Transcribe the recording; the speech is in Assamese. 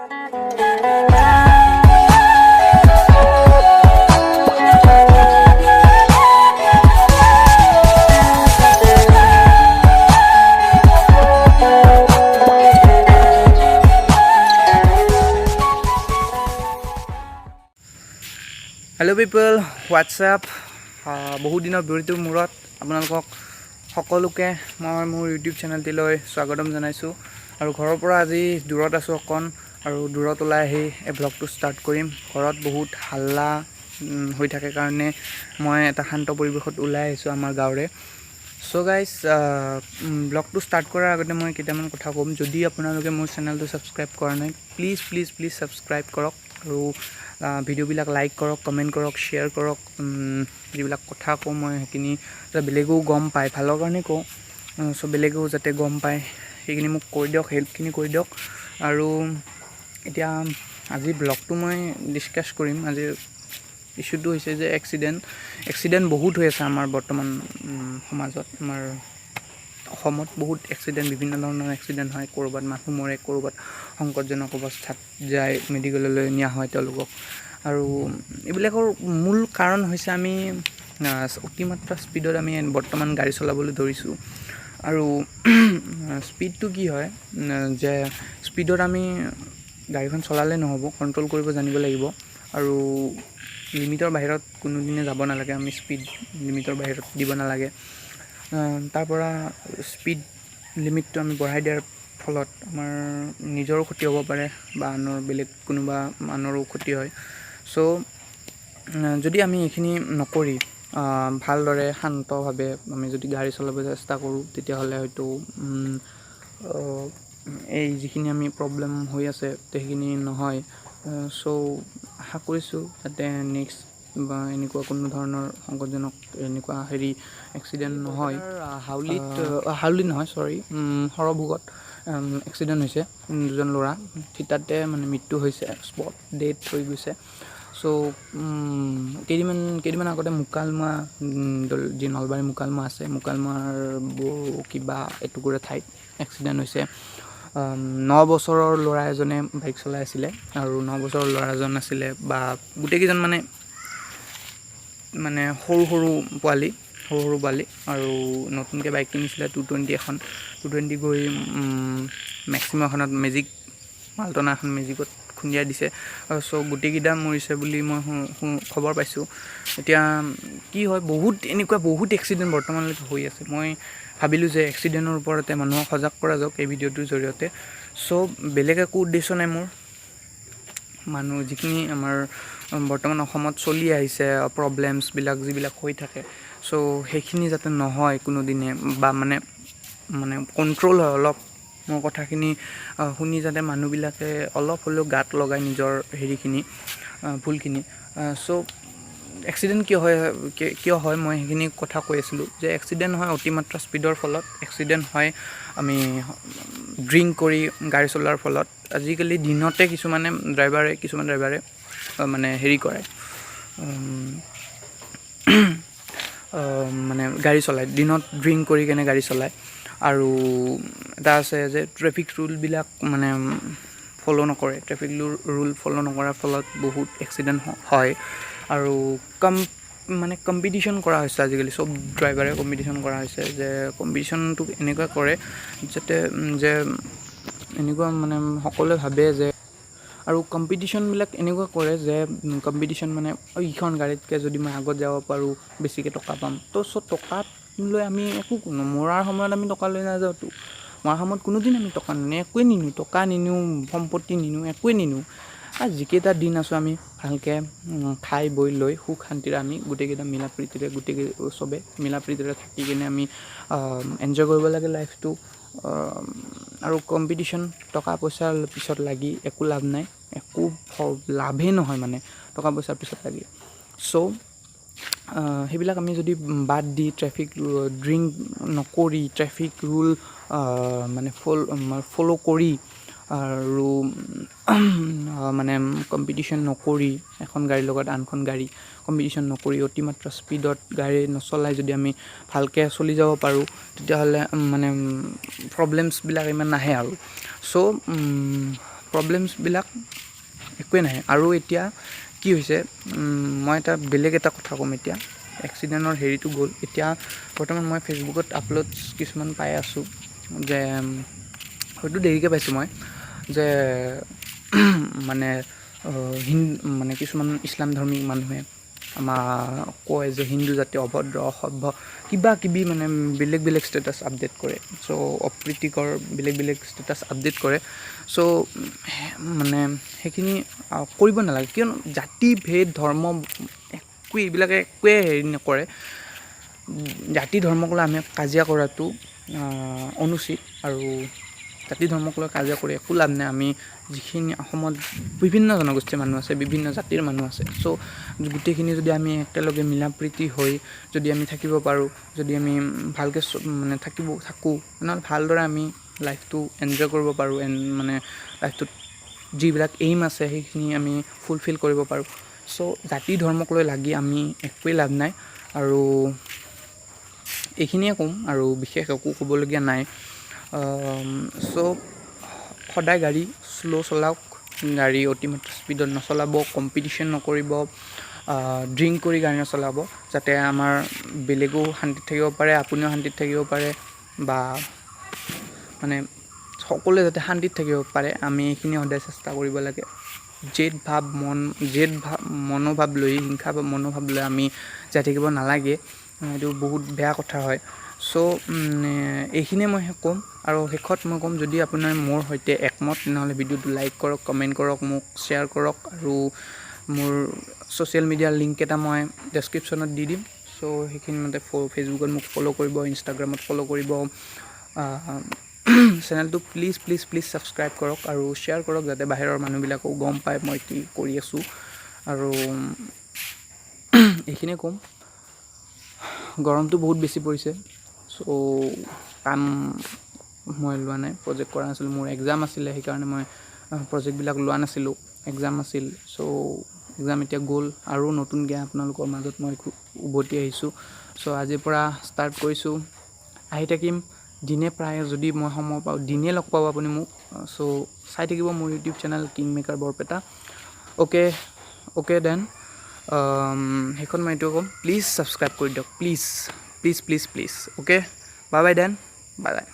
Hello people, what's up? বহুত দিনৰ বিৰতিৰ মূৰত আপোনালোকক সকলোকে মই মোৰ ইউটিউব চেনেলটিলৈ স্বাগতম জনাইছোঁ। আৰু ঘৰৰ পৰা আজি দূৰত আছোঁ অকণ আৰু দূৰত ওলাই আহি এই ব্লগটো ষ্টাৰ্ট কৰিম। ঘৰত বহুত হাল্লা হৈ থাকে কাৰণে মই এটা শান্ত পৰিৱেশত ওলাই আহিছোঁ আমাৰ গাঁৱৰে। চ' গাইজ, ব্লগটো ষ্টাৰ্ট কৰাৰ আগতে মই কেইটামান কথা ক'ম। যদি আপোনালোকে মোৰ চেনেলটো ছাবস্ক্ৰাইব কৰা নাই, প্লিজ প্লিজ প্লিজ ছাবস্ক্ৰাইব কৰক আৰু ভিডিঅ'বিলাক লাইক কৰক, কমেণ্ট কৰক, শ্বেয়াৰ কৰক। যিবিলাক কথা কওঁ মই, সেইখিনি যাতে বেলেগেও গম পায়, ভালৰ কাৰণেই কওঁ। চ' বেলেগেও যাতে গম পায়, সেইখিনি মোক কৰি দিয়ক, হেল্পখিনি কৰি দিয়ক। আৰু এতিয়া আজি ব্লগটো মই ডিছকাছ কৰিম। আজি ইছ্যুটো হৈছে যে এক্সিডেণ্ট। এক্সিডেণ্ট বহুত হৈ আছে আমাৰ বৰ্তমান সমাজত। আমাৰ অসমত বহুত এক্সিডেণ্ট, বিভিন্ন ধৰণৰ এক্সিডেণ্ট হয়। ক'ৰবাত মানুহ মৰে, ক'ৰবাত সংকটজনক অৱস্থাত যায়, মেডিকেললৈ নিয়া হয় তেওঁলোকক। আৰু এইবিলাকৰ মূল কাৰণ হৈছে আমি অতিমাত্ৰা স্পীডত আমি বৰ্তমান গাড়ী চলাবলৈ ধৰিছোঁ। আৰু স্পীডটো কি হয় যে স্পীডত আমি গাড়ীখন চলালে নহ'ব, কণ্ট্ৰল কৰিব জানিব লাগিব। আৰু লিমিটৰ বাহিৰত কোনোদিনে যাব নালাগে, আমি স্পীড লিমিটৰ বাহিৰত দিব নালাগে। তাৰ পৰা স্পীড লিমিটটো আমি বঢ়াই দিয়াৰ ফলত আমাৰ নিজৰো ক্ষতি হ'ব পাৰে বা আনৰ, বেলেগ কোনোবা আনৰো ক্ষতি হয়। চ' যদি আমি এইখিনি নকৰি ভালদৰে শান্তভাৱে আমি যদি গাড়ী চলাব চেষ্টা কৰোঁ, তেতিয়াহ'লে হয়তো এই যিখিনি আমি প্ৰব্লেম হৈ আছে, সেইখিনি নহয়। চ' আশা কৰিছোঁ যাতে নেক্সট বা এনেকুৱা কোনো ধৰণৰ সংকটজনক এনেকুৱা হেৰি এক্সিডেণ্ট নহয়। হাউলিত, হাউলিত নহয়, চৰি, সৰভোগত এক্সিডেণ্ট হৈছে। দুজন ল'ৰা থিতাতে মানে মৃত্যু হৈছে, স্পট ডেথ হৈ গৈছে। চ' কেইদিনমান কেইদিনমান আগতে মুকালমুৱা, যি নলবাৰী মুকালমুৱা আছে, মুকালমুৱাৰ কিবা এটুকুৰা ঠাইত এক্সিডেণ্ট হৈছে। 9 বছৰৰ ল'ৰা এজনে বাইক চলাই আছিলে আৰু 9 বছৰৰ ল'ৰা এজন আছিলে বা গোটেইকেইজন মানে মানে সৰু সৰু পোৱালি, সৰু সৰু পোৱালি আৰু নতুনকৈ বাইক কিনিছিলে 220 এখন। 220 গৈ মেক্সিমা এখনত, মেজিক, মালটনা এখন মেজিকত খুন্দিয়াই দিছে। চ' গোটেইকেইটা মৰিছে বুলি মই খবৰ পাইছোঁ। এতিয়া কি হয়, বহুত এনেকুৱা বহুত এক্সিডেণ্ট বৰ্তমানলৈকে হৈ আছে। মই ভাবিলোঁ যে এক্সিডেণ্টৰ ওপৰতে মানুহক সজাগ কৰা যাওক এই ভিডিঅ'টোৰ জৰিয়তে। চ' বেলেগ একো উদ্দেশ্য নাই মোৰ। মানুহ যিখিনি আমাৰ বৰ্তমান অসমত চলি আহিছে, প্ৰব্লেমছবিলাক যিবিলাক হৈ থাকে, চ' সেইখিনি যাতে নহয় কোনোদিনে বা মানে মানে কণ্ট্ৰল হয় অলপ, মোৰ কথাখিনি শুনি যাতে মানুহবিলাকে অলপ হ'লেও গাত লগায় নিজৰ হেৰিখিনি, ভুলখিনি। চ' এক্সিডেণ্ট কিয় হয়, কিয় হয়, মই সেইখিনি কথা কৈ আছিলোঁ যে এক্সিডেণ্ট হয় অতিমাত্ৰা স্পীডৰ ফলত এক্সিডেণ্ট হয়, আমি ড্ৰিংক কৰি গাড়ী চলোৱাৰ ফলত। আজিকালি দিনতে কিছুমানে ড্ৰাইভাৰে, কিছুমান ড্ৰাইভাৰে মানে হেৰি কৰে, মানে গাড়ী চলায়, দিনত ড্ৰিংক কৰি কেনে গাড়ী চলায়। আৰু এটা আছে যে ট্ৰেফিক ৰুলবিলাক মানে ফ'ল' নকৰে। ট্ৰেফিক ৰুল ফ'ল' নকৰাৰ ফলত বহুত এক্সিডেণ্ট হয়। আৰু মানে কম্পিটিশ্যন কৰা হৈছে, আজিকালি চব ড্ৰাইভাৰে কম্পিটিশ্যন কৰা হৈছে যে কম্পিটিশ্যনটো এনেকুৱা কৰে যাতে যে এনেকুৱা মানে সকলোৱে ভাবে যে আৰু কম্পিটিশ্যনবিলাক এনেকুৱা কৰে যে কম্পিটিশ্যন মানে ইখন গাড়ীতকৈ যদি মই আগত যাব পাৰোঁ, বেছিকৈ টকা পাম। তো চ' টকাত লৈ আমি একো মৰাৰ সময়ত আমি টকা লৈ নাযাওঁতো। মৰাৰ সময়ত কোনোদিন আমি টকা নিনিওঁ, একোৱেই নিনিওঁ, টকা নিনিওঁ, সম্পত্তি নিনিওঁ, একোৱেই নিনিওঁ। আৰু যিকেইটা দিন আছোঁ, আমি ভালকৈ খাই বৈ লৈ সুখ শান্তিৰে আমি গোটেইকেইটা মিলা প্ৰীতিৰে, গোটেই চবে মিলা প্ৰীতিৰে থাকি কিনে আমি এনজয় কৰিব লাগে লাইফটো। আৰু কম্পিটিশ্যন, টকা পইচাৰ পিছত লাগি একো লাভ নাই, একো লাভেই নহয় মানে টকা পইচাৰ পিছত লাগি। চ' সেইবিলাক আমি যদি বাদ দি, ট্ৰেফিক, ড্ৰিংক নকৰি, ট্ৰেফিক ৰুল মানে ফ'ল' কৰি আৰু মানে কম্পিটিশ্যন নকৰি, এখন গাড়ীৰ লগত আনখন গাড়ী কম্পিটিশ্যন নকৰি, অতিমাত্ৰা স্পীডত গাড়ী নচলাই যদি আমি ভালকৈ চলি যাব পাৰোঁ, তেতিয়াহ'লে মানে প্ৰব্লেমছবিলাক ইমান নাহে। আৰু চ' প্ৰব্লেমছবিলাক একোৱেই নাহে। আৰু এতিয়া কি হৈছে, মই এটা বেলেগ এটা কথা ক'ম। এতিয়া এক্সিডেণ্টৰ হেৰিটো গ'ল। এতিয়া বৰ্তমান মই ফেচবুকত আপলোডছ কিছুমান পাই আছোঁ যে, হয়তো দেৰিকৈ পাইছোঁ মই, যে মানে মানে কিছুমান ইছলাম ধৰ্মী মানুহে আমাৰ কয় যে হিন্দু জাতি অভদ্ৰ, অসভ্য, কিবা কিবি, মানে বেলেগ বেলেগ ষ্টেটাছ আপডেট কৰে। চ' অপ্ৰীতিকৰ বেলেগ বেলেগ ষ্টেটাছ আপডেট কৰে। চ' মানে সেইখিনি কৰিব নালাগে, কিয়নো জাতি ভেদ ধৰ্ম একোৱেই, এইবিলাকে একোৱে হেৰি নকৰে। জাতি ধৰ্মক লৈ আমি কাজিয়া কৰাটো অনুচিত আৰু জাতি ধৰ্মক লৈ কাজিয়া কৰি একো লাভ নাই। আমি যিখিনি অসমত বিভিন্ন জনগোষ্ঠীৰ মানুহ আছে, বিভিন্ন জাতিৰ মানুহ আছে, চ' গোটেইখিনি যদি আমি একেলগে মিলা প্ৰীতি হৈ যদি আমি থাকিব পাৰোঁ, যদি আমি ভালকৈ মানে থাকোঁ, তেনেহ'লে ভালদৰে আমি লাইফটো এনজয় কৰিব পাৰোঁ এণ্ড মানে লাইফটোত যিবিলাক এইম আছে, সেইখিনি আমি ফুলফিল কৰিব পাৰোঁ। চ' জাতি ধৰ্মক লৈ লাগি আমি একোৱেই লাভ নাই আৰু এইখিনিয়ে ক'ম আৰু বিশেষ একো ক'বলগীয়া নাই। চ' সদায় গাড়ী শ্ল' চলাওক, গাড়ী অতিমাত্ৰা স্পীডত নচলাব, কম্পিটিশ্যন নকৰিব, ড্ৰিংক কৰি গাড়ী নচলাব, যাতে আমাৰ বেলেগো শান্তিত থাকিব পাৰে, আপুনিও শান্তিত থাকিব পাৰে বা মানে সকলোৱে যাতে শান্তিত থাকিব পাৰে, আমি এইখিনি সদায় চেষ্টা কৰিব লাগে। জেদ ভাৱ মনোভাৱ লৈ, হিংসা মনোভাৱ লৈ আমি জীয়াই থাকিব নালাগে। এইটো বহুত বেয়া কথা হয়। চ' এইখিনিয়ে মই ক'ম আৰু শেষত মই ক'ম, যদি আপোনাৰ মোৰ সৈতে একমত, তেনেহ'লে ভিডিঅ'টো লাইক কৰক, কমেণ্ট কৰক, মোক শ্বেয়াৰ কৰক আৰু মোৰ ছ'চিয়েল মিডিয়াৰ লিংক এটা মই ডেছক্ৰিপশ্যনত দি দিম। চ' সেইখিনি মতে ফেচবুকত মোক ফ'ল' কৰিব, ইনষ্টাগ্ৰামত ফ'ল' কৰিব। চেনেলটো প্লিজ প্লিজ প্লিজ ছাবস্ক্ৰাইব কৰক আৰু শ্বেয়াৰ কৰক, যাতে বাহিৰৰ মানুহবিলাকেও গম পায় মই কি কৰি আছোঁ। আৰু এইখিনিয়ে ক'ম। গৰমটো বহুত বেছি পৰিছে। চ' কাম মই লোৱা নাই, প্ৰজেক্ট কৰা নাছিলোঁ। মোৰ এক্সাম আছিলে, সেইকাৰণে মই প্ৰজেক্টবিলাক লোৱা নাছিলোঁ। এক্সাম আছিল। চ' এক্সাম এতিয়া গ'ল আৰু নতুনকৈ আপোনালোকৰ মাজত মই উভতি আহিছোঁ। চ' আজিৰ পৰা ষ্টাৰ্ট কৰিছোঁ, আহি থাকিম দিনে প্ৰায়। যদি মই সময় পাওঁ, দিনে লগ পাব আপুনি মোক। চ' চাই থাকিব মোৰ YouTube channel king maker Barpeta. Okay okay then শেষত মই এইটোৱে ক'ম, প্লিজ ছাবস্ক্ৰাইব কৰি দিয়ক, please please please please. Okay, bye bye then, bye bye.